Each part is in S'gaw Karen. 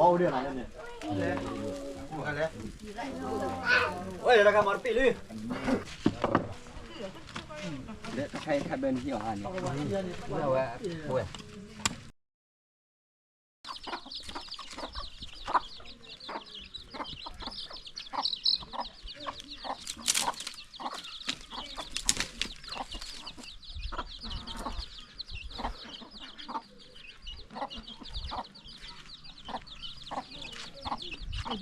အိၣ်ဒၣ်လၢန့ၣ်, ဝဲလၢကမၤတပ့ၢ်လံ, ဝဲ, ဝဲ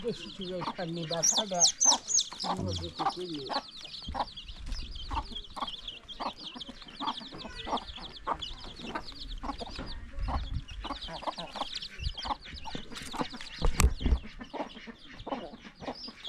ဒ်စံးဝဲဖးန့ၢ်ဘၣ်ခါဒီး, ထီၣ်မး, နဆီတ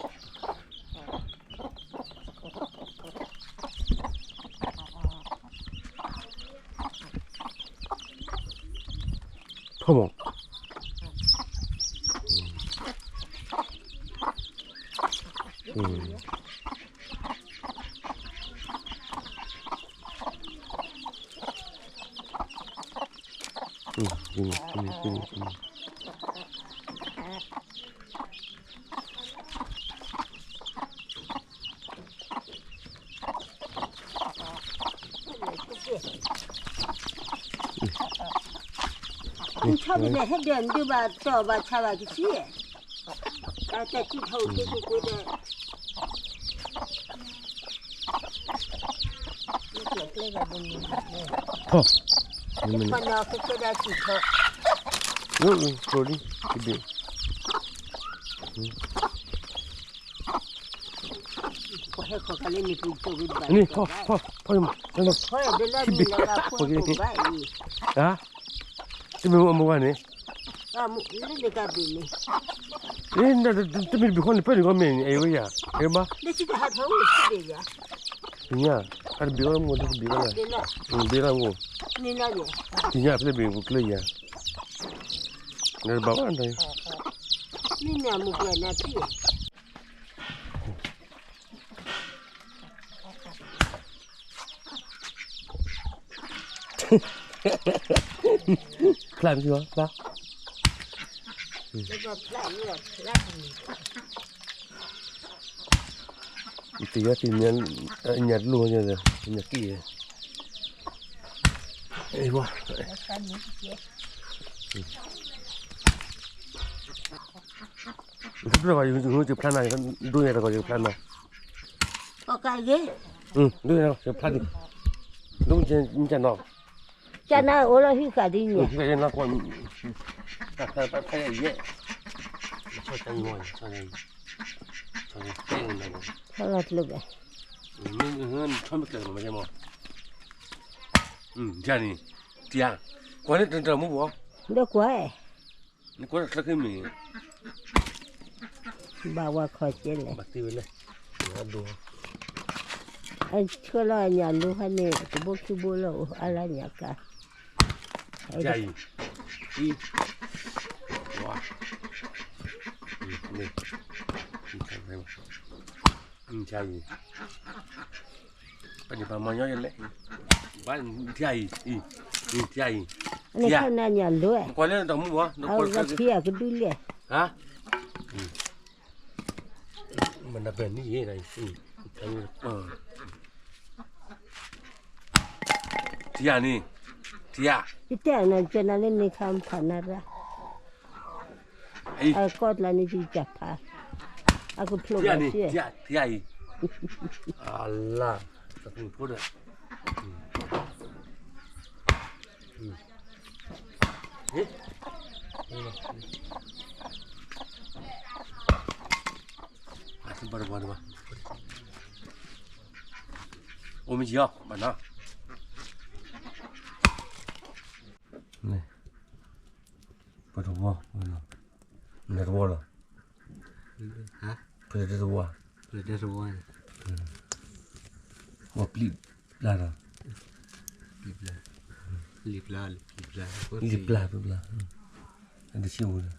လဲၤဟဲဒၢး နဒုးဘၣ်တီၢ်ဘၣ်ဆါဘၣ်ကသံ, တၢ်တၢ်စံၣ်ထီၣ်အိၣ်က့ၤက့ၤက့ၤဒီး ထီၣ်, ဖီနီၢ်ကကဲဒၣ်စံၣ်ထီၣ်, ကျိလံ, တဘ့ၣ်, န့ၣ် ထီၣ်, ထီၣ်, ထီၣ်, ထီၣ်, ထီၣ်, ထီၣ်, ထီၣ်, ဟါ, တမ့ၢ်အမုၢ်ဝါန့ၣ်, တမ့ၢ်တဘ့ၣ်ဃီန့ၣ် ပၢၢ်န့ၣ်ကီမ့ၢ်န့ၣ် အဝဲယၤ, အဲဘၣ်, သ့ၣ်ညါ, အတဘ့ၣ်အီၤမ့ၢ်တဘ့ၣ်အီၤ, ဘ့ၣ်လၢမ့ၢ်, သ့ၣ်ညါဖဲလဲၣ်ဘ့ၣ်ပကျၢၤယၤ, နတဘၣ်ဘၣ်, မ့ၢ်မုၢ်ကျၢၤနၤဖံး ဖျါမ့ၢ်ဘၣ်, ဖျါ, တယီတမံၤ, ညၣ်တလိၣ်, ညၣ်ကံၣ်, အ့ၣ်, ဖျါနၤ, ဒိၣ်ညါတဂီၤယဖျါနၤ, ဒိၣ်ညါတဂီၤယဖျါနၤ, ဒိၣ်ညါတဂီၤယဖျါနၤ, ဒိၣ်ညါနီၤ, ကနၤအိၣ်လီၤဟံၣ်ဃာ်ဒ်န့ၣ်, ဟံၣ်ဃာ်ယဲနီၤ, ဆီလီၤကျၢၤဘၣ်, ယၤန့ၣ်, တယၤ, ကွၢ်န့ၣ်တမူဘၣ်, ဒီးကွၢ် နကွၢ်တၢ်ချၢခဲမ့ၢ်, ဘၣ်ဝဲခီကဲလဲၣ်, ဘၣ်သ့ဝဲလဲၣ်, အဆှၢလီၤညၣ်လိၤဟဲန့ၣ် ကဘိခံဘိလၢအိၣ်အါလၢညၣ်ကါ, ယၤအံၤ, အံၤ, ဝါ, န့ၣ်, ယၤအံၤ ပှၤမၤညီယဲလဲၣ်, ဘၣ်ထံအံၤ, အံၤ, ထံအံၤ, နခီနၤညၣ်လိၤ, ကွၢ်လၢတမူဘၣ်, နကွၢ်လၢထံအကဒုလဲၣ်, ဟါ, မနၤပၢၢ်နံၣ်ယဲ, ထံအန့ၣ်, ထံအ, ယတဲနၤကနၤလၢန့ၣ်ခါမဖးနၤရၣ်, အကီၢ်ကျါန့ၣ်ကဖး, အကဖျိးဘၣ်စ့ၢ်, ထံအံၤ, အလါ, တပူၤဖိဒီး, အဘၣ်တဘၣ်တဘၣ်, အိၣ်မ့ၢ်ယီၤဘၣ်နီၤ, ပတဝီ, နတဝီလီၤ, ပတဝီ, ပတဝီ, ပျံၤပျါလီၤ, ပျံၤပျါ, ပျံၤပျါ, အတဆံးဝဲလီၤ.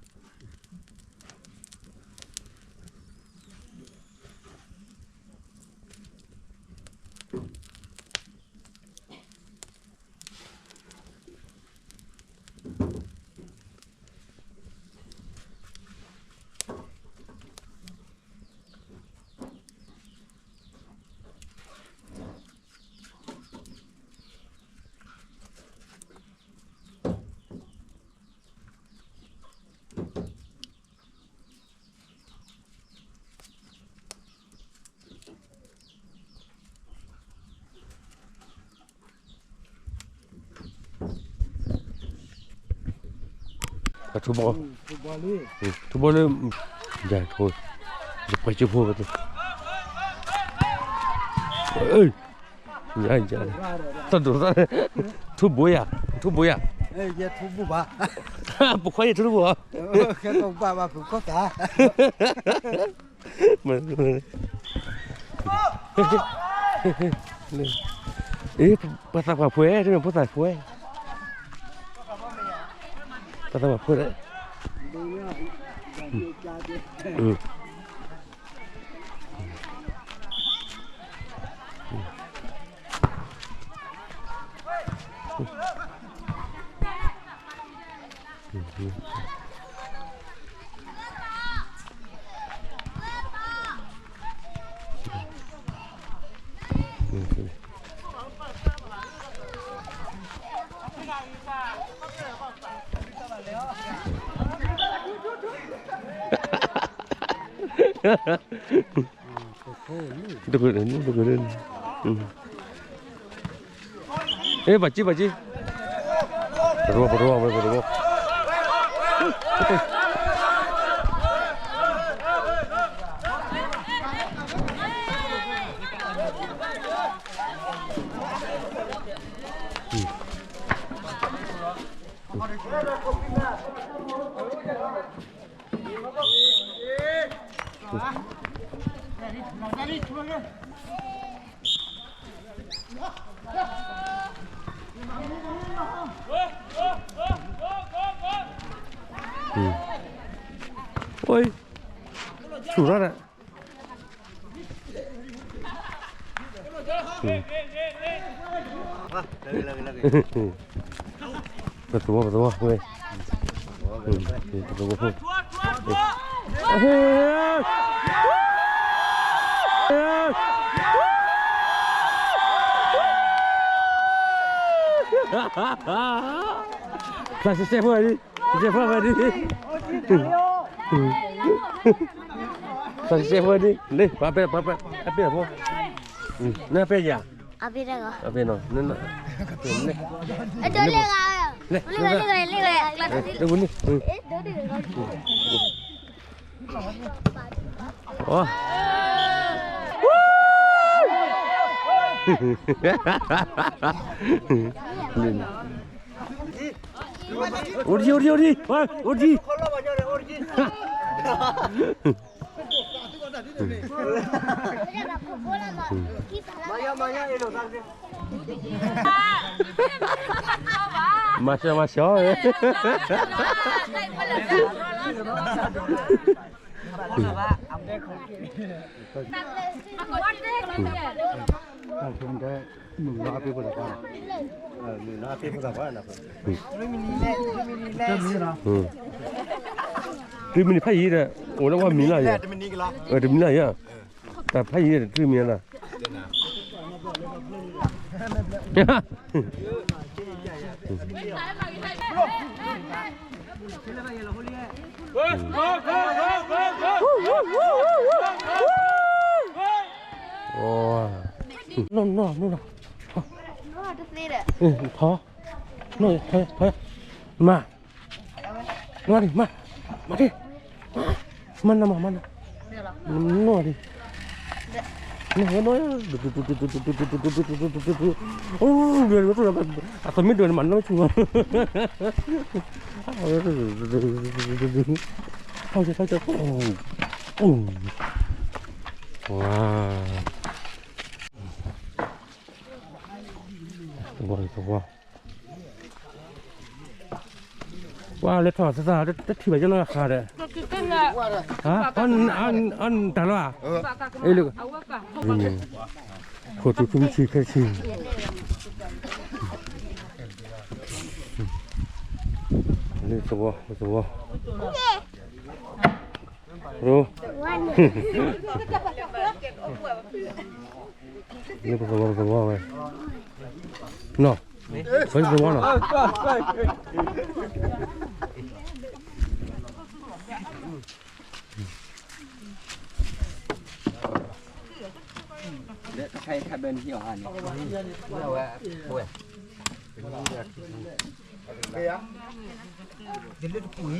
ထူဘီ, ထူဘီလၢ, ယၤ, ယပှဲၤကၠိဖိ, ယၤ, တၢ်ဒိးသး, ထူဘိယၤ, ထူဘိယၤ, ပခွါယထူဘိ, ပှၤသးပှၢ်ဖိ, ဖိသၣ်ဖိ, ပှၤသးပှၢ်ဖိ, တက, တက, အ့ ဘၣ်ကံ ဘၣ်ကံ, ပတဝီ ပတဝီ ပတဝီ. အိၣ်, ဆူၣ်ထီၣ်ဒၣ်. ပသဝီ ပသဝီဝဲ, ပသဝီဖိ, သးစဲစဲဖိဒ်, စဲစဲဖိဒ်, သးစဲစဲဖိဒ်, လ့ ပှၤပဲ ပှၤပဲ အပဲဖိ, နပဲယၤ, အပဲနီၤ, လ့, လ့, လ့, အိၣ်ဒံ အိၣ်ဒံ အိၣ်ဒံ အိၣ်ဒံ. မၤစၢၤ မၤစၢၤ, တုၤမံၤနံၤဖးယံၤဒီး အိၣ်လၢဝဲမံၤလၢယဲ, တမံၤလၢယဲ, တၢ်ဖးယံၤဒီးတုၤမံၤလၢ နီၢ်နီၢ်နီၢ်နီၢ်, ထီၣ်, နီၢ်, မၤ, မၤဒံး, မၤ, မၤဒံး, မၤနၤမၤ, မၤနၤ, နီၢ်ဒံး, နီၢ်, အသမံဒိးန့ၣ်မၤနီၢ်ဆူၣ်, ထီၣ်က့ၤ ထီၣ်က့ၤ, သဝီ သဝီ, ပှၤလဲၤထီၣ်သးသး တထံၣ်ဘၣ်ယနီၢ်ဃာ်ဒီး, အတၢ်လီၤဧါ, ခိၣ်တူၢ်ထူမုၢ်ဆံခဲဆံ, လၢသဝီ သဝီ, လၢပသဝီ ပသဝီဝဲ, နီၢ်, ပသဝီနီၢ်. လၢတခါအံၤခါဘဲနဟံၣ်အီၤဧါန့ၣ်, ဝဲ, ဝဲ, ဝဲ, ယလၢတပူၤအ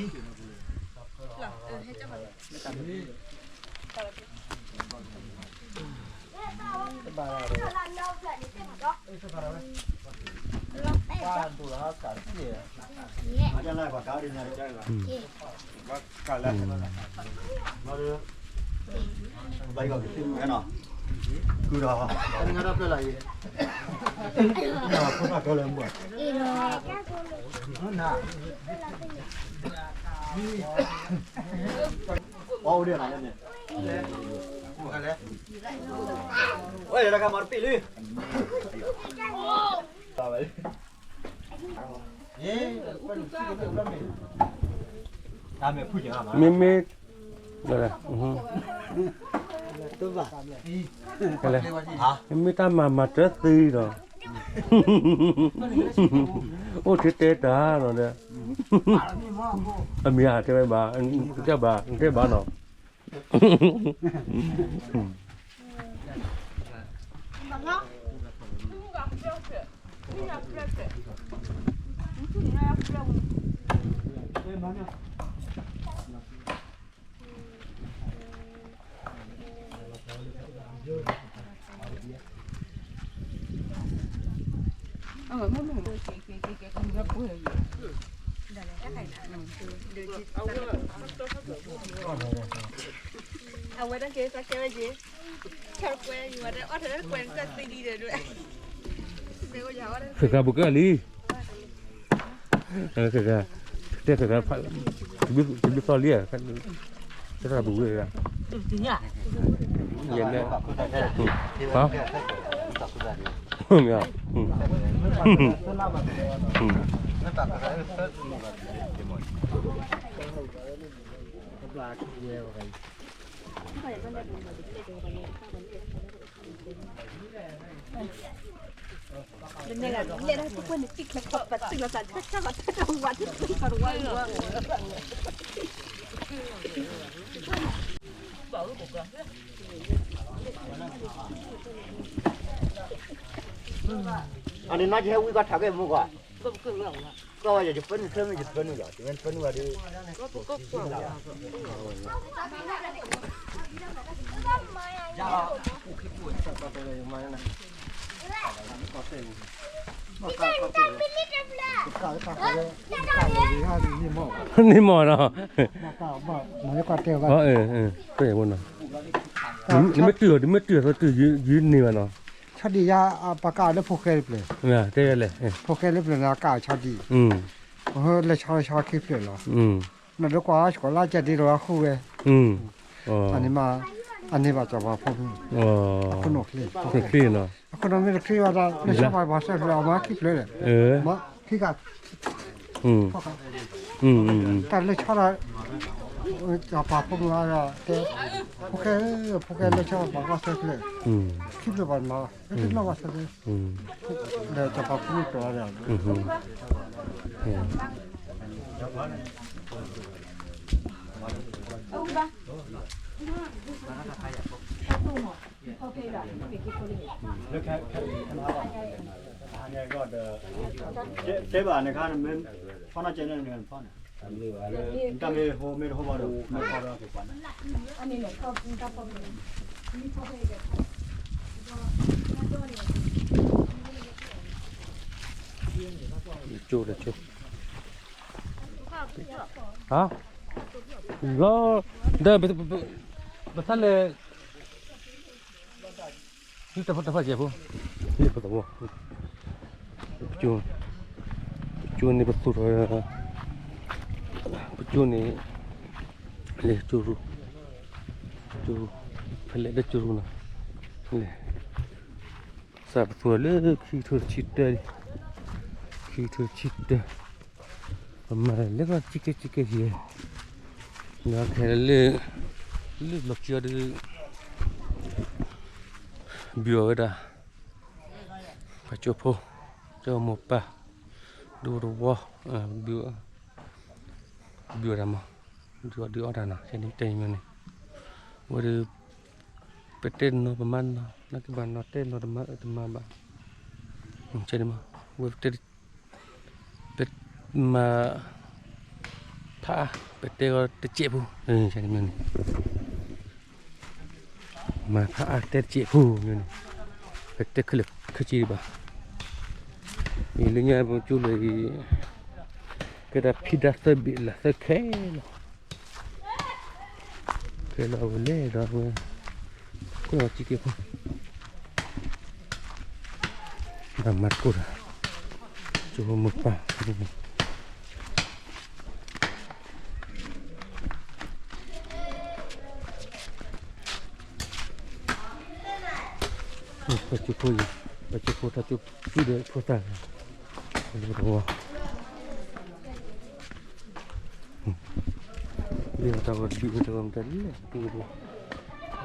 ံၤ မ့မ့ၢ် မ့မ့ၢ်တၢ်မၤမၤတၢ်သ့ဒီး အိၣ်ထဲတဲတၢ်ဒီး အမံၤတဲဝဲဘၣ် တဲဘၣ် တဲဘၣ်နီၤ အဝဲတၢ်ကဲတၢ်ကဲဝဲက့ၤ ဃဲဃာ်ပူၤကၢလံ ဃဲဃာ် တဲဃဲဃာ် တဘျုးသီလံ တဲဃဲဃာ်ပူၤဝဲ ယဲၢ်လဲၣ် ဟါ မ့ၢ် အန့ၣ်နီၢ်ကဟဲဝံကီၢ်ထးကဲမူကီၢ် ကီၢ်ဝဲယပၢနုာ်ချၢမ့ၢ်ယပၢနုာ်လီၤ ယပၢနုာ်ဝဲဒီး န့ၣ်မ့ၢ်နီၤ နမ့ၢ်တုၤအီၤ နမ့ၢ်တုၤအီၤ သုတုၤယုၢ်န့ၢ်ဘၣ်နီၤ ဆီဒံၣ်ယၤ ပှၤကးလၢဖိၣ်ဃဲတဖျၢၣ် တဲလဲၣ် ဖိၣ်ဃဲလၢဖျၢၣ်န့ၣ် အကးဆီဒံၣ် လဲၤဆီလဲၤဆီခံဖျၢၣ်လီၤ နဒိကွၢ်စကီးလၢကဒ့ဒီးအဃိဝဲ အန့ၣ်မး အန့ၣ်ဘၣ်စီၤပၤဖိမုၣ် အခိၣ်နူာ်ချ့ အခိၣ်နူာ်မ့ၢ်တချ့ဘၣ်ဒီး လဲၤဆီဘၣ်ပှၤဆဲဖျၢၣ်အမၤခံဖျၢၣ်ဒီး မၤခံဂၤ တၢ်လၢဆီဒီး စီၤပၤဖိမုၣ်အါဒီး တဲ ဖိၣ်ဃဲဧၢ ဖိၣ်ဃဲလၢဆီဘၣ်ပှၤဆဲဖျၢၣ် ခံဖျၢၣ်ဘၣ်မၤ လၢတနီၣ်ဘၣ်ဆဲဖျၢၣ် ဒီးစီၤပၤဖိမုၣ်တဲဝဲဒၣ် တဲဘၣ်န့ၣ်ခါန့ၣ် မ့ၢ်ဖီၣ်နီၢ်ကဲန့ၣ် မ့ၢ်ဖီၣ်န့ၣ် တၢ်မ့ၢ်ဟိမ့ၢ်တဟိဘၣ်ဒီး မ့ၢ်ဖီၣ်ဒီးက့ၤပှၤန့ၣ် တကၠိတကၠိ ဟါ လီၤ ဒီး ပသးလဲၤ တဖၣ်တဖၣ်ကဲဖိ လၢပသဝီ ပကၠိ ပကၠိန့ၣ်ပသူၣ်ထီၣ် ပကၠိန့ၣ် လဲၤကၠိရူ ကၠိရူ ဖဲလဲၣ်လၢကၠိရူနီၤ လဲၤ စးပသူၣ်ထီၣ်လၢခံကထိတဆံတၢ ခံကထိတဆံတၢ ပမၤလဲၤကီၢ်စံကဲစံကဲယဲၢ် ဒီးခဲလၢာ် လၢလီၤကၠီဒီး ဘုးအီၣ်ဝဲဒၣ် ပှၤကၠိဖိ ကၠိမိၢ်ပၢ် ဒူသဝီ ဘုးအီၣ်တၢ်မး ဒုးအီၣ်ဒုးအီတၢ်နီၤ ခဲန့ၣ်တဲညီန့ၣ် ဝဲဒီး ပတဲတနီၤပမၤတနီၤ နာ်က့ဘၣ်နီၤ တဲတနီၤတမၤတမၤဘၣ် ဝဲတဲ ပ မၤဖးအါ ပတဲဂီၤတစဲးဖိ, န့ၣ်, မၤဖးအါတဲတစဲးဖိန့ၣ်, ပတဲခဲလၢာ်ခဲဆ့ဒံးဘၣ်, အံၤလၢညါပကၠိလၢအံၤ, ကဲဒၣ်ဖံဒါသၢဘ့ၣ်လၢသၢခဲလီၤ, ခဲလီၤဝဲလဲၣ်ဒီးဝဲ, ခိၣ်လီၤစံက့ဖိ မၤတကိၢ်တၢ်, ကၠိဖိမုၢ်ပၢ်, ပကၠိဖိ, ပကၠိဖိတၢ်ကၠိဖုဒီးဖိသၣ်, လၢတဝီ, လၢတၢ်ဂီၤတဘံၣ်တဂီၤမ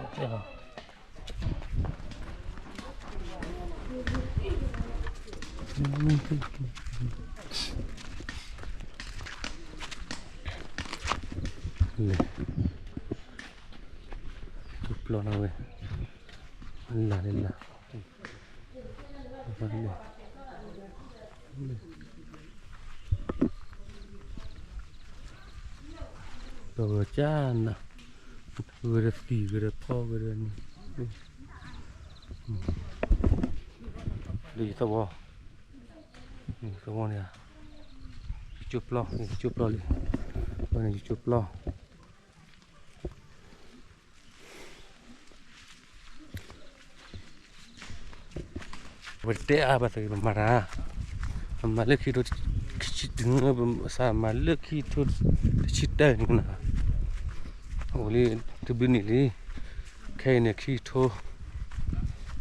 တၤလဲၣ်, လဲၤ, ကၠိပျီလီၤဝဲ, လၢ်လၢ်လၢ်, ပဂီၤကၢ်နၤ, ဂဲၤဒီးသံၣ်ဂဲၤဒီးဖီဂဲၤဒီးန့ၣ်, လၢယသဝီ, သဝီန့ၣ်, ယကၠိပျီ, ယကၠိပျီလံ, ယကၠိပျီ ပတဲအါဘၣ်သ့ၣ်ပမၤတၢ်, ပမၤလၢခံထိ, ခံဆံတၢ်, ပစးမၤလၢခံထိတဆံတၢ်န့ၣ်, အိၣ်လံတဘျုးနံၣ်လံ, ခဲအံၤန့ၣ်ခံထိ,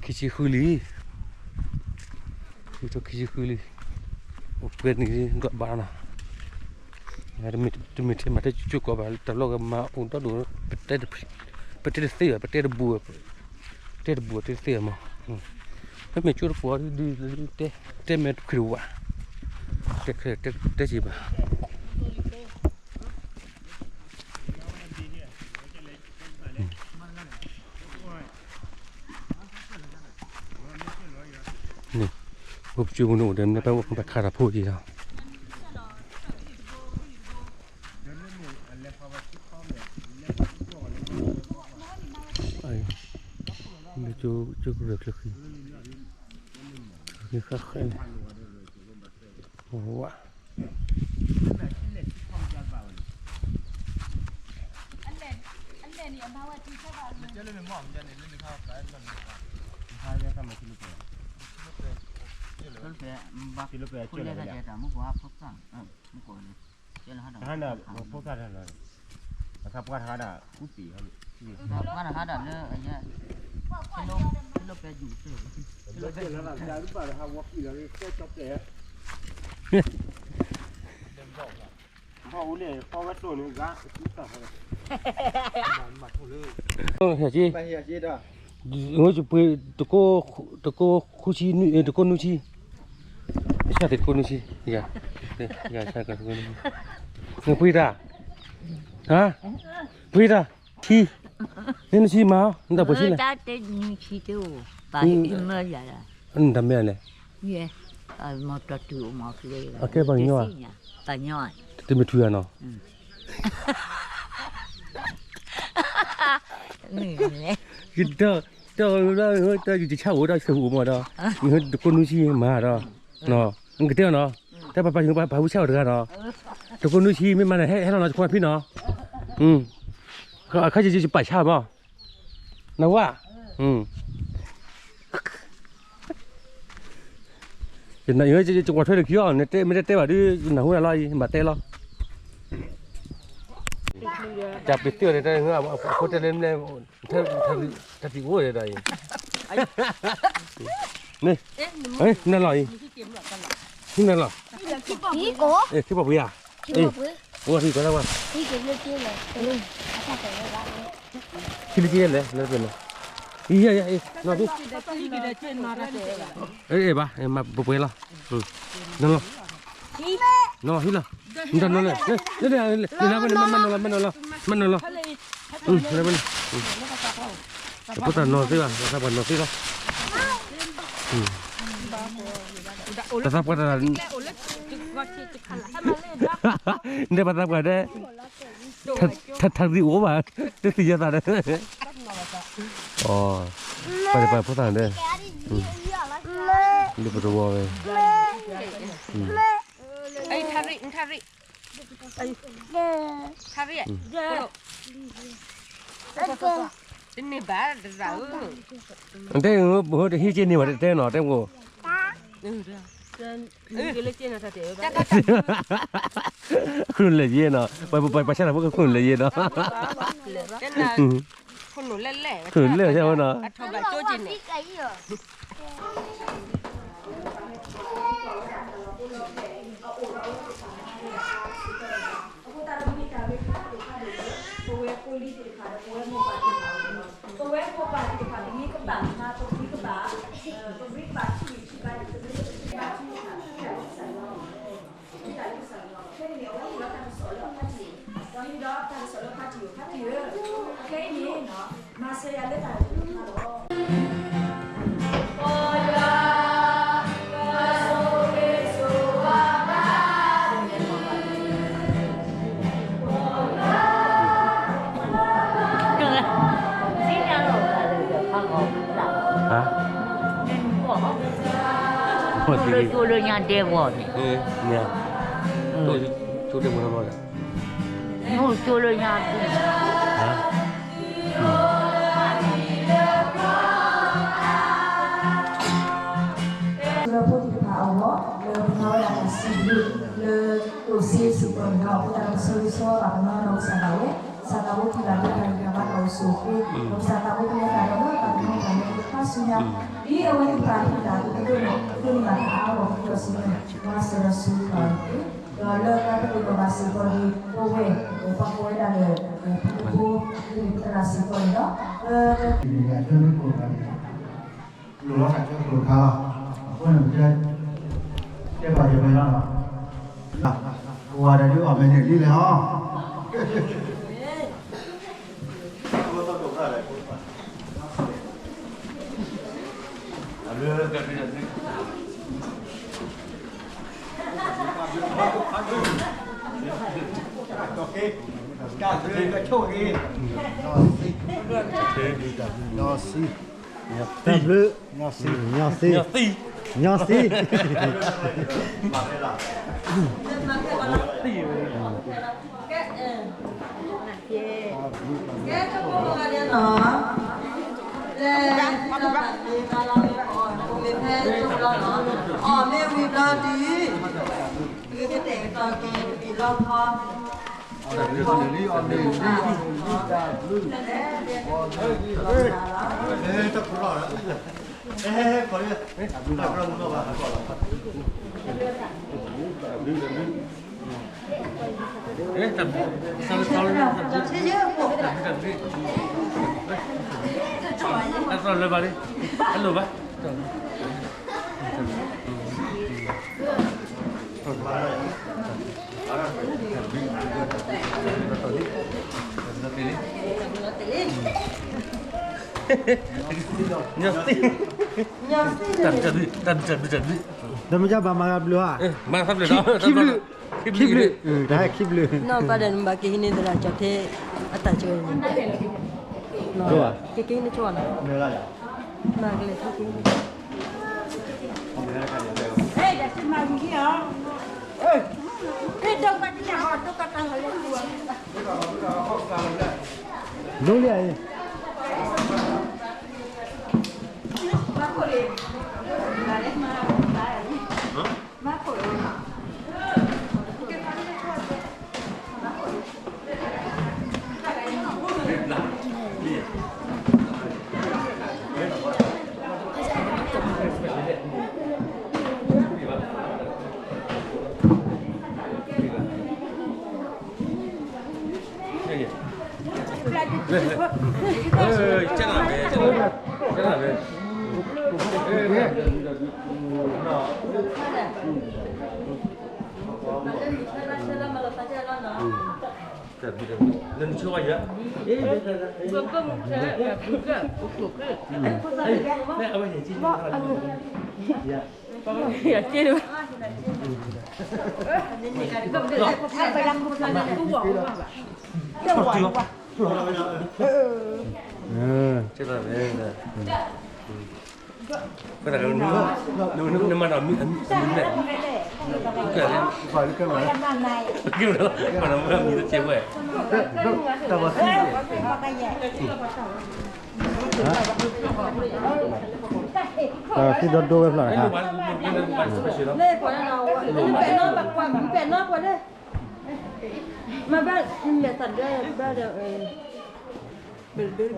ခံဆံဃုလံ, ခံထိခံဆံဃုလံ, အိၣ်ပှဲၤနံၣ်လံကဘၣ်နီၤ, တမ့ၢ်ထဲမၤထဲကၠိကီးဘၣ် တၢ်လီၢ်ကမၤအိၣ်ဒီဒူၣ်, ပတဲတသ့ဘၣ်, ပတဲတဘူး, ပတဲတဘူးတဲတသ့ဘၣ်မး, မ့မ့ၢ်ကၠိတပူၤဒ်, တဲမ့ၢ်တခွံတဝး, တဲ, တဲစံးဘၣ် န့ၣ်, ပကၠိပူၤန့ၣ်အိၣ်ဒီး မ့ၢ်ပခးတၢ်ဖိက့ၤလီၤ, မ့ၢ်ကၠိကရၢၢ်ချၢဃံ, ဃံဃၣ်ဃၣ်န့ၣ်, ဝး ဟဲက့ၤ, တကိး, တကိးဃုဆံ, တကိးနွံဆံ, တကိးနွံဆံ, နပှ့ၤတၢ်, ဟါ, ပှ့ၤတၢ်, ထံ, နနဆံမၤ, နတၢ်ပှ့ၤဆံလဲၣ်, နတၢ်မ့ၢ်လဲၣ်, အကဲပှၤကညီဧါ, တမ့ၢ်ထွံၣ်ဧါနီၤ တၢ်, တၢ်, တၢ်ယဆၣ်အိၣ်ဒီးဆၢအိၣ်မးဒီး, တကိးနွံဆံမၤဒီး, နကတဲအီၤနီၤ, တၢ်ပာ်ပာ်ယိၤပာ်ပာ်ဝံဆၣ်အိၣ်တဂၤနီၤ, တကိးနွံဆံမ့ၢ်မၤန့ၣ် ဟဲလီၤနီၤ ယခွါဖံနီၤ, အခါယပာ်ဆၣ်မး, နဝဲ, ယကွၢ်ထွဲတခံအီၤ နတဲမ့ၢ်တတဲဘၣ်ဒုး နၢ်ဟူနၤလီၤအံၤ ဘၣ်တဲလီၤ, တၢ်ပ့ၤသ့ၣ်အီၤန့ၣ် အဖိတဲလၢမ့ၢ်, တၢ်တံၢ်အိၣ်ဒီးအံၤ, န့ၣ်, နလီၤအံၤ, နလီၤ, ခံပီၢ်ပှ့ၤဧါ, အိၣ်ထံကီၢ်လၢဝဲ ခံလက့လဲၣ်, လၢပျၢၤလၢ, ယယယ, ဘၣ်, ပပှဲၤလီၤ, နီၤလီၤ, နီၤဟံးလီၤ, မ့ၢ်နီၤလီၤ, မ့ၢ်နီၤလီၤ, မ့ၢ်နီၤလီၤ, တဖိသၣ်နီၤသ့ဘၣ်, တၢ်သးပှၢ်နီၤသ့လီၤ, တၢ်သးပှၢ်တၢ်, နတဲပှၤသးပှၢ်ဒဲး, ထါရံၣ်အိၣ်ဘၣ်, တသ့ၣ်ညါသးဒီး, အ, ပှၤဖိသၣ်န့ၣ်, လၢပတဝီဝဲ, ထါရံၣ်, ထါရံၣ်, ထါရံၣ်, တန့ၢ်ဘၣ်တရၣ်ဧၢ, တဲ, ဟိတဟံးက့န့ၢ်ဘၣ်တဲနီၤ တဲဖိ ခိၣ်နူာ်လဲၢ်ယဲနီၤ, ပှၤဆါတၢ်ဖိကခိၣ်နူာ်လဲၢ်ယဲနီၤ, ခိၣ်နူာ်လဲၢ်လဲၢ်နီၤ, အဃိသတးဒီးမ့ၢ်တၢ်ဂ့ၤဖးဒိၣ်ဖးဒိၣ်လၢ ပဝဲဖိလံၤသ့ၣ်တဖၣ်ဒီး ပဝဲမိၢ်ပၢ်သ့ၣ်တဖၣ်အဂီၢ်, ပဝဲမိၢ်ပၢ်သ့ၣ်တဖၣ် ပဂံၢ်ကဘၣ်မၤ ပဂံၢ်ကဘၣ်, ပဂံၢ်ကဘၣ်ထံၣ်ဂံၢ်ထံၣ်ဘါန့ၣ် ပဂံၢ်ကဘၣ်ထံၣ်ဂံၢ်ထံၣ်ဘါန့ၣ် ပဂံၢ်ကဘၣ်ထံၣ်ဂံၢ်ထံၣ်ဘါန့ၣ် ဖဲန့ၣ်န့ၣ် အဝဲဟ့ၣ်လီၤတၢ်ကစီၣ်လၢဖါတံၢ်, ဒီးဟ့ၣ်လီၤတၢ်ကစီၣ်လၢဖါတံၢ်ဧၢ, ဖါတံၢ်ဧၢ, ခဲအံၤန့ၣ် မၤစၢၤယၤလၢတၢ်ဂ့ၤတခါလီၤ. ဟါ, ကျိလၢညါဒဲဝီၤန့ၣ်, ကျိလၢညါ, ဟါ, လၢဖိသ့ၣ်တဖၣ်အဂီၢ် လၢပမၤဝဲဒၣ်တၢ်စံးဘျုးလၢကျိၣ်စ့စ့ၢ်ကီးန့ၣ်ဒီး အဃိသတးဒီး ပဆၢဂ့ၤဆၢဝါဘၣ်ပနီၢ်နီၢ်ကစၢ်ဒၣ်ဝဲ, ကစၢ်သးဘိပှၤလၢတၢ်ဂံၢ်တၢ်ဘါတၢ်အိၣ်ဆူၣ်အိၣ်ချ့, ဒီးကစၢ်သးဘိပှၤလၢတၢ်ဒီးလၢတၢ်ကမူတၢ်မဲာ်သ့ၣ်တဖၣ်ဆူညါ, ဒ်အဝဲသ့ၣ်တဖၣ်ဟ့ၣ်တၢ်အသိးန့ၣ် ပဒိးန့ၢ်ဘၣ်တၢ်အါဂီၢ်ပဒီးစံးန့ၣ် မၤစၢၤဒီးစူးပာ်န့ၣ်တက့ၢ်. ဒီးလၢတၢ်ကတိၤဒီးဘၣ်စ့ၢ်ကီးဒီး ပဝဲ ပှၤကိးဝဲဒၣ်လၢ ပဖိ ပသရၣ်စ့ၢ်ကီးန့ၣ်ဒီး လၢ လိၣ်လီၤတၢ်ကၠိကျိၤခါလီၤ. အဃိန့ၣ် ပတဲပာ်ယပှဲၤလီၤနီၤ, ပဝဲဒၣ်ဒုးအီၣ်မဲာ်န့ၣ်လံလဲၣ်ဟီ, တၢ်ဘျုး, ညီသံ, ညီသံ, ကဲ, ကဲကီးလီၤ, လၢ အီၣ်မ့ၢ်ဝံၤဘျီဒုး ပကတဲာ်ကတီၤက့ၤ ပက့ၤလီၤခီ တၢ်ဘျုး, တၢ်ဘျုး, တၢ်ဘျုး, တၢ်ဘျုး, တၢ်ဘျုး, တၢ်ဘျုး, တၢ်ဘျုး, တၢ်ဘျုး, တၢ်ဘျုး, တၢ်ဘျုး, ညီသံ, တၢ်ဘျုး, တၢ်ဘျုး, တၢ်ဘျုး, တၢ်ဘျုး, တၢ်ဘျုး, တၢ်ဘျုး, ခံဘျုး, ခံဘျုး, တၢ်ဟဲခံဘျုး, နီၢ်ပၢ်ဒီးနဘၣ်က့ၤဟံးန့ၢ်သရၣ်ကၠီၤထဲ အတၢ်ကၠိန့ၣ်, က့ၤက့ၤဟံးန့ၢ်ကၠိနီၤ, မၤကလဲၤထီၣ်က့ၤ ဒိလံဧါအံၤ, သံၣ်ဒိၣ်ဒိၣ်ဝဲဖျၢၣ်တခါ, မ့ၢ်ဘၣ်မဲာ်သးဒၢဘၣ်ဒီး အန့ၣ်ဒိး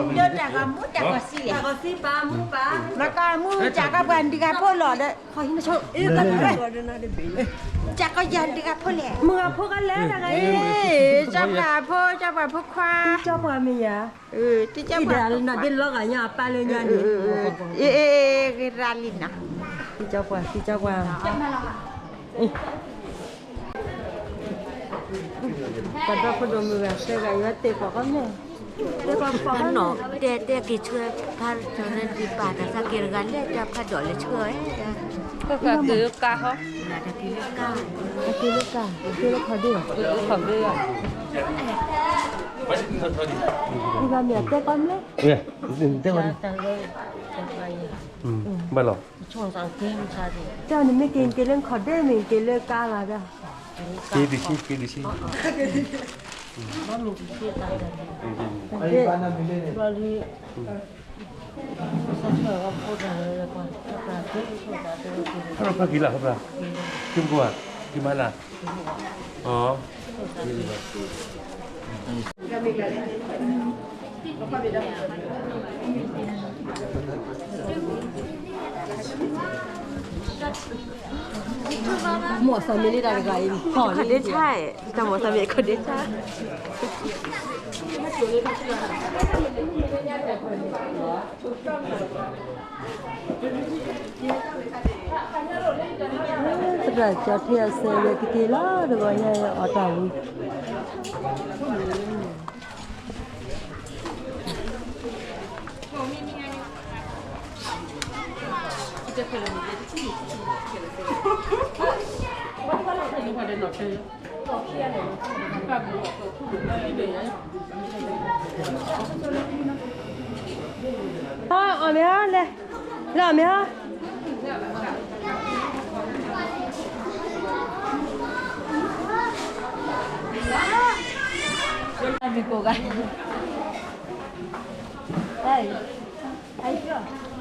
တၢ်ဂီၤမူတၢ်ဂီၤစံလဲၣ်, မ့ၢ်ကမူတၢ်ဂီၤပှၤဒံးဂၤဖိလီၤဒီး, တၢ်ကီယၤဒံးဂၤဖိလဲၣ်, မုၢ်ဂၤဖိကလဲၤတဂၤအံၤ, ကၠီပှၤဖိ ကၠီပှၤဖိခွါ, ကၠီပှၤမ့ၢ်ယၤ, ဒ်လီၤဂာ်ညါအပၢ်လၢညါန့ၣ်, ဂ့ၤရၤလံနီၤ, ကၠီပှၤ ကၠီပှၤ ပှၤဒီဖိဒိၣ်မုၢ်ဂၤသၢဂၤ ယွၤတဲာ်ပှၤကီၢ်မဲာ်, တဲပှၤပှၤကီၢ်မဲာ်, တဲတဲက့ၤဆှၢဖးဒိၣ်န့ၣ်ဒံးပာ်တၢ်သးက့ၤတဂၤလဲၣ် တၢ်ဖးဒိၣ်လဲၤဆှၢဝဲ, က့ၤလၢကါ, က့ၤလၢကါ, က့ၤလၢခီၣ်ဒ့, ခီၣ်ဒ့, ဒံးဘၣ်မ့ၢ်အတဲကီၢ်မဲာ်, တဲဝဲ, ဘၣ်လီၤ, တဲနမ့ၢ်က့ၤက့ၤလၢခီၣ်ဒ့မ့ၢ်က့ၤလၢကါလီၤဒီး, က့ၤဒံးဆံ က့ၤဒံးဆံ ဖဲကံလၢ် ဖဲပျၢ်, ကံမကွၢ်, ကံမၤလၢ်, အ, မိၢ်သးမ့ၢ်လၢတၢ်တဂၤအံၤ, ခီၣ်ဒ့ဆါ, တၢ်မိၢ်သးမ့ၢ်ခီၣ်ဒ့ဆါ သရၣ်ကၠီထ့အစဲးဝဲတက့ၢ်လီၤ တဂီၤညါအီၣ်တၢ်ဝံၤ အီၣ်မ့ၢ်ဟီလဲၣ်, လၢအီၣ်မ့ၢ်ဟီ, အီၣ်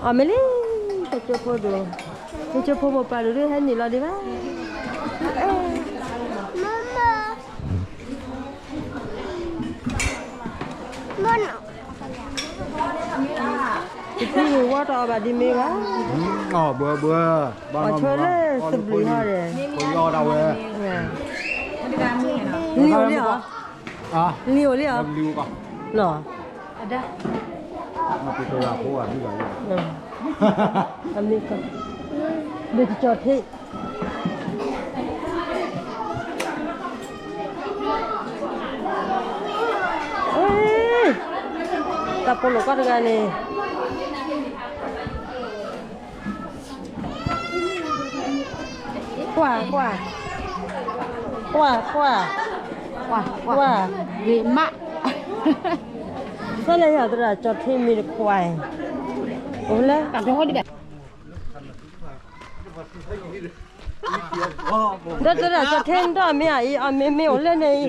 မ့ၢ်လံ, တကၠိဖိဒိၣ်, တကၠိဖိမိၢ်ပၢ်ဒိၣ်ဒုးဟဲနုာ်လီၤဒံးဘၣ်, တသံဂ့ၤဝီတအီၣ်ဘၣ်ဒ်မ့ၢ်ဘၣ်, အီၣ်ဘှဲဘှဲ, ပှၤဆိလၢသဘျုးဟီဒီး, လံအိၣ်လံအီၤ, လံအိၣ်လံအီၤ, လီၤ, အမ့ၢ်ကီၢ်, ဒုးကကၠီထ့ တၢ်ပိာ်လိာ်ကီၢ်တဂၤန့ၣ်, ကွၢ် ကွၢ်, ကွၢ် ကွၢ်, ကွၢ်, ဂ့ၤမး, ဖဲလဲၣ်ယၤသရၣ်ကၠီထ့မ့ၢ်တခွါအံၤ, အိၣ်လၢ ဒီးသရၣ်ကၠီထ့နတၢ်မ့ၢ်အံၤ အမ့ၢ်မ့ၢ်အိၣ်လၢန့ၣ်အံၤ,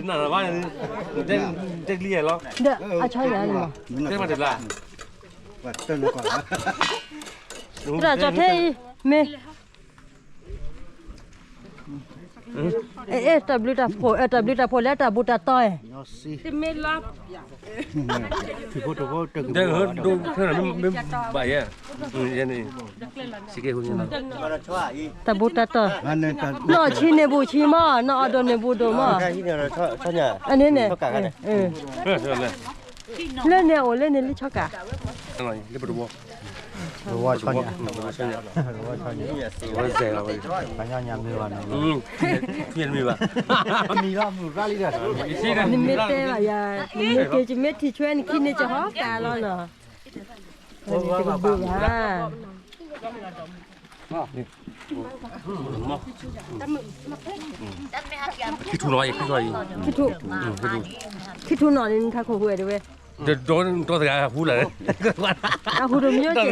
ဒီးအဆီညါန့ၣ်မး, သရၣ်ကၠီထ့အံၤ မ့ၢ် အဲ တၢ်ဘျုးတၢ်ဖှိၣ် အဲ တၢ်ဘျုးတၢ်ဖှိၣ်လၢတၢ်ဘူၣ်တၢ်တီၤအဲ, တၢ်ဘူၣ်တၢ်တီၤ, နီၢ်ဆံးန့ၢ်ဘူၣ်ဆံးမး နီၢ်အီၣ်ဒိၣ်န့ၢ်ဘူၣ်ဒိၣ်မး, အန့ၣ်န့ၣ်, လၢန့ၣ်အိၣ်လၢန့ၣ်လံဆီကး နမ့ၢ်တဲဘၣ်ယၤ, နမ့ၢ်က့ၤ ယမ့ၢ်ထံၣ်ဆွဲနခံန့ၣ် ကဟီကးလီၤနီၤ. တကဘုၣ်ဘၣ်. ခံထူၣ်နီၤအံၤ ခံထူၣ်အံၤ, ခံထူၣ်, ခံထူၣ်နီၤန့ၣ် နထးခိၣ်ဟူဝဲတဝဲ, ဒီတဂၤဟူလၢာ်, အဟူတမ့ၢ်ကဲ,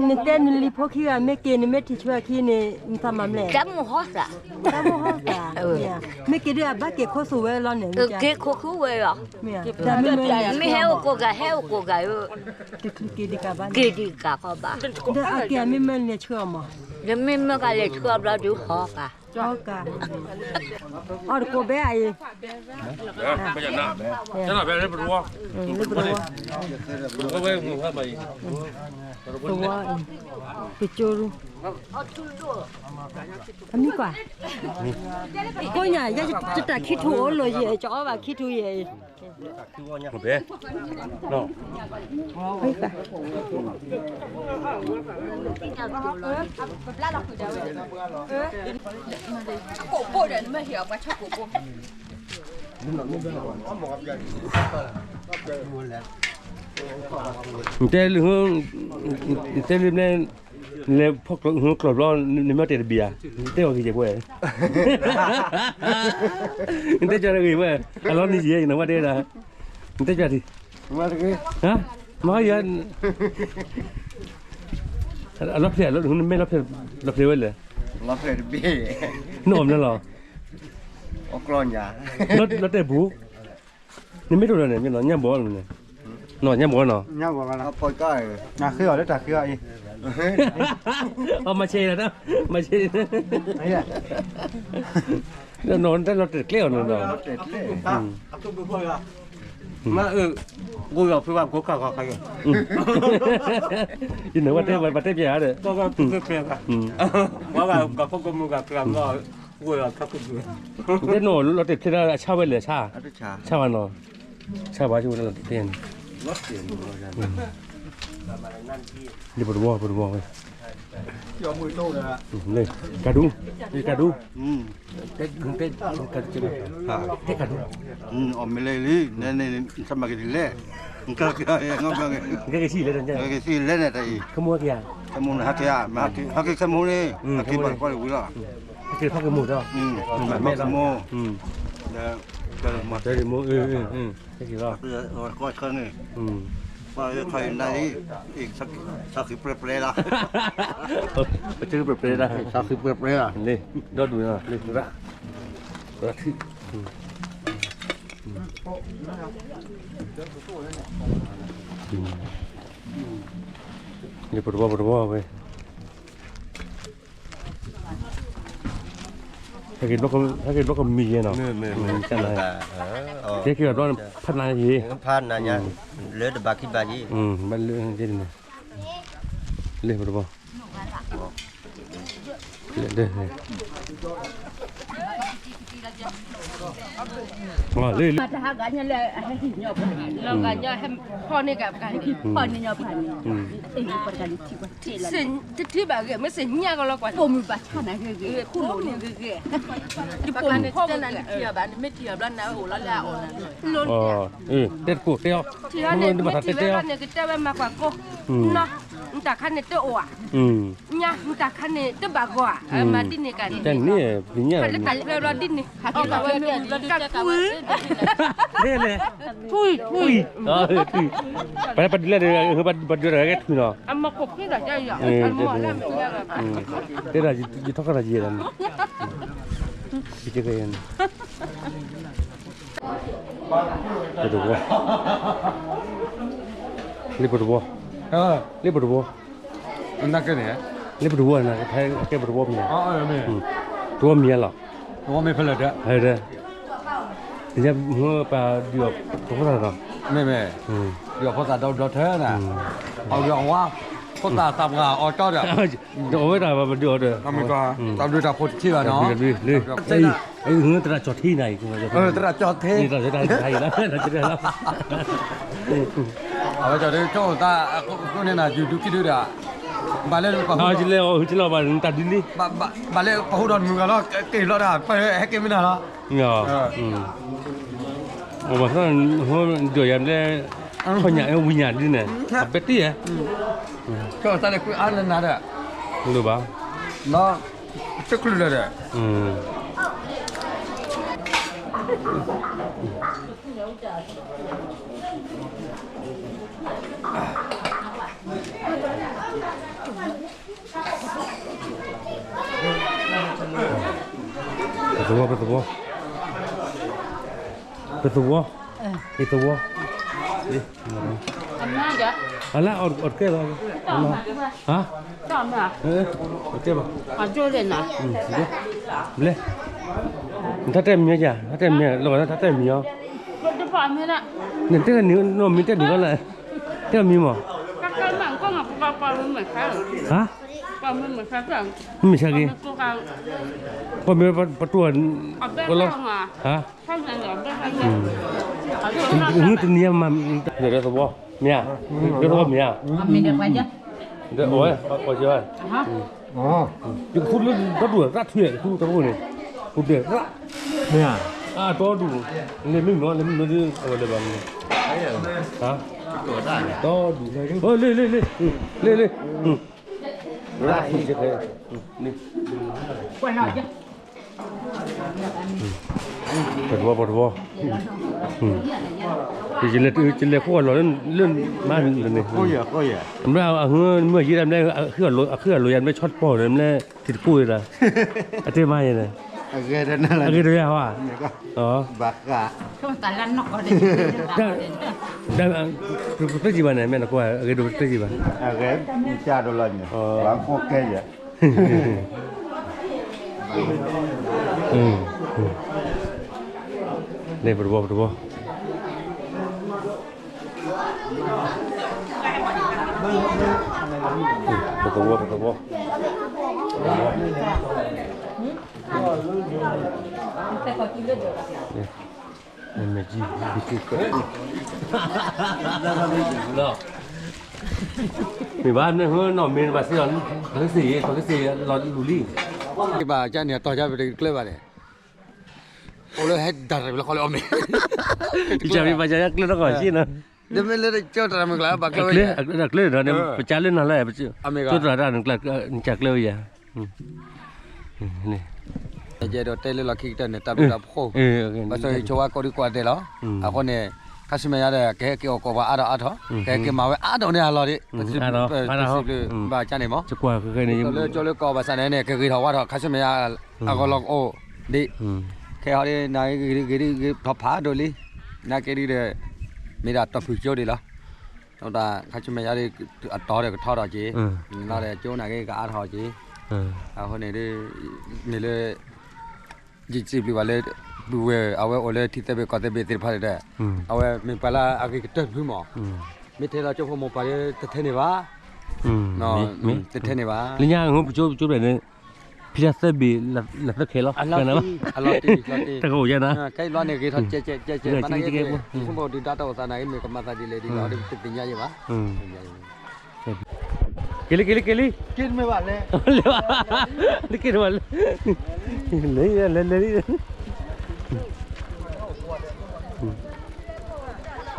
နတဲနလံၤဖိခံဂၤမ့ၢ်က့ၤ နမ့ၢ်ထံၣ်ဆၢအခံန့ၣ် နသးမၤမလဲၣ်, တၢ်မိၣ်ဟီသး, တၢ်မိၣ်ဟီသး, မ့ၢ်က့ၤဒုးအဘၣ်က့ၤခိၣ်စိဝဲလီၤန့ၣ်, က့ၤခိၣ်ဃုဝဲလီၤ, မ့ၢ်ဟဲအိၣ်ကိးဂၤ ဟဲအိၣ်ကိးဂၤ, က့ၤဒံးကဘၣ်, က့ၤဒံးကဘၣ်, ဒီးအက့ၤအမ့ၢ်မ့ၢ်လဲၤဆှၢအီၤမး, ဒီးမ့ၢ်မ့ၢ်ကလဲၤဆှၢအဘျီဒုးဟီကၤ ကၠီကၤ, အီၣ်တကိးဘဲအံၤ, လၢပတဝီ, ပဝီအံၤ, ပကၠိရူ, အမံၤကွၢ်, ကိးညါ ယတၢ်ခံထူၣ်အိၣ်လီၤယဲၢ်, ကၠီအီၣ်ဘၣ်ခံထူၣ်ယဲၢ်အံၤ တဲလၢ, တဲလၢ, လဲၤဖီၣ်ကျီၢ်ဘျီ နမ့ၢ်တဲတဘံၣ်ဧါ, နတဲအီၤဂ့ၤယဲၢ်ကွဲ, နတဲကၢ်ဂ့ၤဝဲ, အလီၢ်နံၤယဲၢ် ယနဝဲတဲဒၣ်, နတဲကၢ်ထံၣ်, မၤယၤ, အလီၢ်ဖျဲၣ်, နမ့ၢ်လီၢ်ဖျဲၣ်, လီၢ်ဖျဲၣ်ဝဲလဲၣ်, နအီၣ်မနုၤလီၤ, လီၢ်တဲပူၤ, နမ့ၢ်တအိၣ်ဒီးန့ၣ် မ့ၢ်နီၤ ညၣ်ဘီန့ၣ်, နီၤ ညၣ်ဘီနီၤ, ဃ့အီၤလၢတၢ်ဃ့အီၤအံၤ, အမၤဆဲးလီၤ, မၤဆဲး, နီၤ တၢ်လီၤတဲာ်ကျဲအီၤနီၤ, မ့ၢ်အၢ, ကိးဂၤဖုဘၣ်ကိးခါခါခါ, ယနဝဲတဲပှၤတဲပျဲၤဧါဒီး, တဲနီၤလီၤတဲာ်ဖျဲၣ်ဒၣ်အဆၣ်ဝဲလဲၣ်ဆၣ်, ဆၣ်ဘၣ်နီၤ, ဆၣ်ဘၣ်ဆိဝဲလီၤတဲာ်ဖျဲၣ်န့ၣ်, လၢပတဝီ ပတဝီဝဲ, ကးဒူ, ကးဒူ, တဲ, တဲကးဒူ, အီၣ်မ့ၢ်လဲၣ်လံ, နမၤက့ၤဒ်လဲၣ်, ကဲက့ၤဆံးလဲၣ်, ကဲက့ၤဆံးလဲၣ်န့ၣ်တၢ်အံၤ, ခမူဟဲက့ၤဧါ, ခမူန့ၣ်ဟဲက့ၤ, ဟဲက့ၤခမူန့ၣ်, ဟဲက့ၤဘၣ်ကွၢ်လၢဝံၤလီၤ, ဟဲက့ၤဖီၣ်က့ၤမိၢ်ဒီး, မ့ၢ်ခမူ, တဲမိၢ်, ဟဲက့ၤလီၤ, ကွၢ်ဆၢန့ၣ်, ကွၢ်ခါအံၤနၤအံၤ, သးဃံပြဲပြဲလီၤ, သးဃံပြဲပြဲလီၤ, လ့, ဒီဒူၣ်, လ့, ရၣ်, ရၣ်ထံၣ် လၢပတဝီ ပတဝီဝဲ, ဟဲက့ၤဘျီကမံၤယဲနီၤ, ကဲက့ၤဘျီဖးနးယဲ, ဖးနးညါ, လၢတဘးခံဘးယဲ, ဘၣ်လၢ, လၢပတဝီ လၢ, လၢ, လီၤဂာ်ညီဟဲဖီၣ်န့ၢ်က့ၤပှၤန့ၣ်, ဖီၣ်န့ၢ်ညီပှၤန့ၣ်, တထံၣ်ဘၣ်ဂ့ၤ မ့ၢ်စ့ၢ်ညါကလီၤကွၢ်, ပိာ်မုၣ်ဘၣ်ဆၣ်နၤဂ့ၤဂ့ၤ, ခိၣ်လိာ်န့ၣ်ဂ့ၤဂ့ၤ, ယပိာ်မုၣ်ဖီၣ်န့ၢ်က့ၤဘၣ်, နမ့ၢ်ထံၣ်အီၤဘျီနအိၣ်လီၤလၢအအိၣ်လီၤ, တဲတကိးတဲအီၤ, နမ့ၢ်ထံၣ်အီၤဘျီန့ၣ် ကတဲဝဲမၤကွၢ်ကိး, နီၤ, နတၢ်ခါန့ၣ်တအိၣ်ဧါ, ညါ နတၢ်ခါန့ၣ်တဘၣ်ဂီၤဧါ, မၤဒ်န့ၣ်ကန့ၣ်, တၢ်န့ၣ်, လၢတၢ်လၢဘျီဒ်န့ၣ်, ဟးက့ၤလီၤဝဲမ့ၢ်တၢ်ကွံ, ထွံၣ်, ထွံၣ်, ပှၤဒ်လဲၣ်ဒီး, ပှၤဒ်လဲၣ်ဒီးကဲထွံၣ်နီၤ, အမၤခိၣ်ဖ့ဒီး, တဲဒၣ်ယထီၣ်ခါဒီးယဲၢ်ဒီး, ယကဲကဲယဲၢ်န့ၣ် ပတဝီ, လၢပတဝီ, လၢပတဝီ, လၢပတဝီန့ၣ်, ကဲပတဝီမံၤ, တဝီမံၤလီၤ, တဝီမ့ၢ်ဖဲလဲၣ်ဒီး, ဒ်ယဲၢ်မ့ၢ်ပှၤဒုးအီၣ်ဖိသၣ်ဒီး, မ့ၢ်မ့ၢ်, ဒုးအီၣ်ဖိသၣ်ဒီးဒီထၢနၤ, အဝဲအဝါ, ဖိသၣ်သးပှၢ်အီၣ်ကၠီဒီး, ဒီးအဝဲဒၣ်ပှၤဒုးအီၣ်ဒီး, တၢ်ဘျုးတၢ်ဖှိၣ်တထံၣ်ဘၣ်နီၤ, သရၣ်ကၠီထ့နၤအံၤ, သရၣ်ကၠီထ့, အဝဲကၠီထ့, ကၠီထ့န့ၣ်နၤ ယူၤဒုခံဒုဒီး, ဘၣ်လၢပ, လဲၤအီၤဟူးကလီၤဘၣ်နတၢ်ဒုးလံ, ဘၣ်လၢပဟူဒီးမုၢ်ဂၤလီၤ, က့ၤလီၤဒၣ် ပဟဲက့ၤမနုၤလီၤ, အဘၣ်သး ဒိးယၤဘျဲ ခီၣ်ညၣ်ဝံၤညၣ်ဒ်န့ၣ် အပဲတ့ၢ်ဧါ, ကၠီၣ်သးလၢကွံအါနနၤဒီး လိၣ်ဘၣ်, တချုးလၢာ်ဒီး ပသဝီ ပသဝီ ပသဝီ ပသဝီ, အလၢအီၣ်တကဲလီၤ, ဟါ, တကဲဘၣ်, ဘျဲ, တၢ်တဲမံၤယၤ, တၢ်တဲမံၤလီၤ, တၢ်တဲမံၤအီၤ, နတဲနံၤ နီၢ်မံၤတဲနံၤလီၤလၢ, တဲမံၤမး, ဟါ, မ့ၢ်ဆါက့ၤ, ပှၤမ့ၢ်ပတူၢ်, ဟါ, မုၢ်တနံၤမၤ, ဒီးသဝီ, မ့ၢ်ဧါ, ဒီးသဝီမ့ၢ်ဧါ, ဒီးအဝဲ, အဝဲ, ယကသူလၢဒီဒူၣ်ရၣ်ထွံၣ် ယကသူတၢ်ဖိန့ၣ်, ပှဲၤရၣ်, မ့ၢ်ဧါ, အတီဒူၣ်, လဲၤမ့ၢ်မ့ၢ် လဲၤမ့ၢ်မ့ၢ်ဒ်အဝဲလဲၤဘၣ်မ့ၢ်, တီဒူၣ်, လ့လ့လ့, လ့လ့, ပတဝီ ပတဝီ, ယလဲၤခိၣ်အလီၢ်လၢမါန့ၣ်, မ့ၢ်အဟၢမ့ၢ်ယံၤဒၣ်မ့ၢ် အဃံအလီၤယၤမ့ၢ်ဆီတပီၢ်ဒီးမ့ၢ် ထံတကိၢ်ဒၣ်, အတဲမါယဲန့ၣ်, အဂ့ၢ်ဒိၣ်ယၤဟီဧါ, ဘၣ်ဃး, ပသ့ၣ်ကံဘၣ်န့ၣ် မ့ၢ်နကွၢ် အဂ့ၢ်ဒိၣ်ပသ့ၣ်ကံဘၣ်, အဂ့ၢ်, ကၢ်ဒိၣ်လီၤန့ၣ်, ပှၤကိးကဲယဲ, န့ၣ် ပတဝီ ပတဝီ, ပတဝီ, ပတဝီ, မ့ၢ်ကံ, မ့ၢ်ဘၣ် နဟၢနီၢ်မ့ၢ်ဘၣ်စ့ၢ်ကီး, ပကစ့ၢ်, ပကစ့ၢ်လီၤလူၤလံ, ဘၣ်ကန့ၣ် အတီၤကပတကျၢၤဘၣ်န့ၣ်, အိၣ်လၢဟဲဒၣ်တၢ်လၢခီလၢအီၣ်မ့ၢ်, ယမ့ၢ်ဘၣ်ကကျၢၤနီၢ်ကီၢ်စ့ၢ်နီၤ, တမ့ၢ်လၢကၠီတရၣ်မုၢ်ကျါ ဘၣ်ကျၢၤဝဲယၤ, ကျၢၤဒီး ပကလဲၤနၤလၢ ကၠီတရၣ်တၢ်နကျၢၤဝဲယၤ, ယအဲၣ်ဒိးတဲလၢလီၢ်ခံကတၢၢ်န့ၣ် တၢ်ဘျုးတၢ်ဖှိၣ်, ဘၣ်ဆၣ်ဆိဝဲကိးဒံကိးဂၤဒဲးလီၤ, အဃိန့ၣ် ခါဆူမဲာ်ညါဒီး ကဟဲက့ၤအီၣ်ကိးပှၤအါထီၣ်အါထီၣ်, ကဟဲက့ၤမၤဝဲအါထီၣ်န့ၣ်အလီၢ်ဒံး, ပစံးဘျုးဘၣ်ကန့ၣ်မး, လၢကၠီလၢကီၢ်ဘၣ်ဆၣ်န့ၣ်န့ၣ် ကဂ့ၤထီၣ်ဝါထီၣ် ခါဆူမဲာ်ညါ အဂီၢ်လီၤကအိၣ်ဒံး, ခဲအံၤဒ်နၤဂ့ၤဂ့ၤဂ့ၤထီၣ်ဖးဒိၣ်လံ, နာ်က့ဒ်ဒီး မ့ၢ်ဒၣ်တီၢ်ဖုၣ်ကၠိဒံးလီၤ, တၢ်ခါဆူမဲာ်ညါဒ် အတီၤဒီးကထီထီၣ်က့ၤ, နီၢ်ဒီးကၠိနာ်က့ကအါထီၣ်က့ၤ, အဃိန့ၣ်ဒ် မ့ၢ်လၢ ယစံးဘျုးဘၣ်လၢ ပုၢ်ဝဲၢ်အဝဲအိၣ်လၢထံသၢဘ့ၣ်ကီၢ်သၢဘ့ၣ်သ့ၣ်တဖၣ်ဒီး အဝဲမ့ၢ်ပှၤလၢအဂ့ၤကတၢၢ်တဖုမး, မ့ၢ်ထဲလီၤကၠိဖိမိၢ်ပၢ်ဒီးတထဲန့ၣ်ဘၣ်, တထဲန့ၣ်ဘၣ်, လၢညါ ပကၠိပကၠိဖျဲးန့ၣ် ဖံလၢသၢဘ့ၣ် လၢသၢခဲလီၤ, အလီၤတံၢ်, တၢ်ကအိၣ်ယဲနၤ, ခဲအံၤဘျီန့ၣ် ဂ့ၤထီၣ်ကဲကဲကဲကဲ, ဘၣ်နာ်က့ ဆိကမိၣ်ဒုၣ်ဒါတၢ်အိၣ်သးနာ်က့ မ့ၢ်ကမၤသးဒ်လဲၣ်ဒ်လဲၣ် တသ့ၣ်ညါယဲဘၣ်. က့ၤလံ က့ၤလံ က့ၤလံ, က့ၤတမ့ၢ်ဘၣ်လဲၣ်, လၢက့ၤတမ့ၢ်ဘၣ်လဲၣ်, လဲၤလဲၤလဲၤလံ,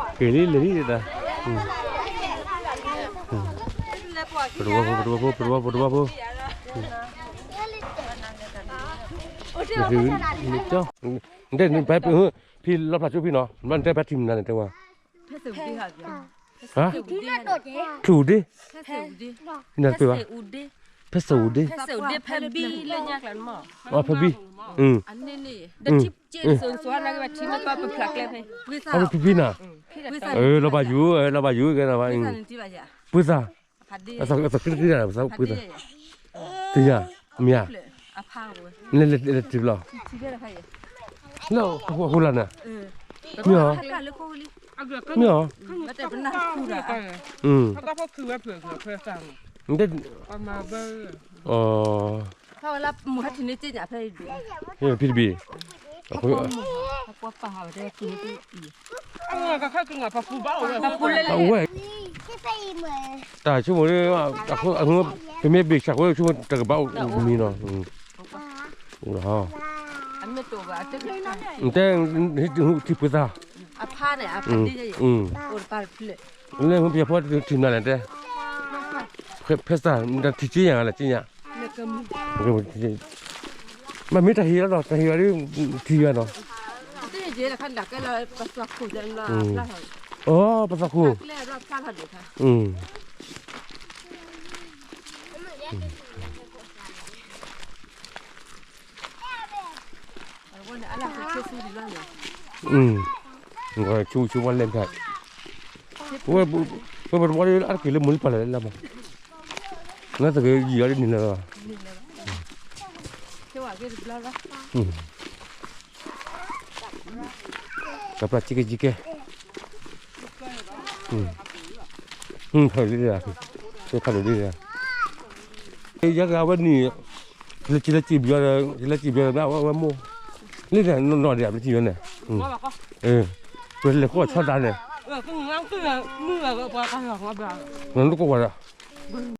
က့ၤလံ လဲၤလံတၢ်, ပတဝီဖိ ပတဝီဖိ ပတဝီဖိ ပတဝီဖိ, ကၠီ, ဖံလီၤဖျါကၠိဖံနီၤ, ဘၣ်နတဲဖဲထံမနုၤန့ၣ်တဲဝဲ, ဟါ, ထူၣ်ဒ့, နတပ့ၤဘၣ်, ဖဲစူၣ်ဒ့, ဖဲဘံ, အဖဲဘံနၤ, ပှၤဖံဖံနၤ, အၢ လီၤဘၣ်ယူၤ လီၤဘၣ်ယူၤ ကဲနၤဘၣ်, ပှၤသၣ်, သ့ၣ်ညါ, မ့ၢ်ဧါ, လဲၤလဲၤလဲၤတံၢ်ဘျီ, လၢဟိလၢနၤ, မ့ၢ်ဧါ, မ့ၢ်ဧါ, ဖံတဘ့ၣ်, အဝဲ, တၢ်ဆိကမိၣ်လၢ, ပမ့ၢ်ဘ့ၣ်ဆၣ်ဃိဆိကမိၣ်တၢ်ကဘၣ်အိၣ်မံနီၤ, အိၣ်လီၤ, တဲ, ထံၣ်ပှၤသၣ် အဖါန့ၣ် အဖါဒ်န့ၣ် အိၣ်တပၤတဖျၢၣ်, လၢမ့ၢ်ပယီၤဖိထံၣ်နၤလဲၣ်တဲ, ဖဲစတၢ် မတၤထံၣ်က့ယၤလဲၣ်က့ညါ, မ့မ့ၢ်တၢ်ဟ့ၣ်လီၤဒီး တၢ်ဟ့ၣ်ဝဲဒ်ထံၣ်ယၤနီၤ, အိ ပသးခိၣ်, ဆူဆူဝဲလဲၣ်ဖဲ, ဝဲပတဝီလၢအတက့ၤလၢမုၢ်လၢပှၤလဲၣ်လၢမး, နသက့ယံာ်လီၤလၢနံၤလၢၤလီၤ, ကပျၢ်ကကဲ, ဖးဒိၣ်လံ, ယကဝဲနံၤ, လၢကံလၢကံဘျီ, လၢကံဘျီဒီး အဝဲမိၢ်, လၢနီၢ်နီၢ်ဒံး ပထံၣ်ယၤန့ၣ်, ပလဲၤဃီဆီတၢ်န့ၣ်, နတကိးဝဲဒီး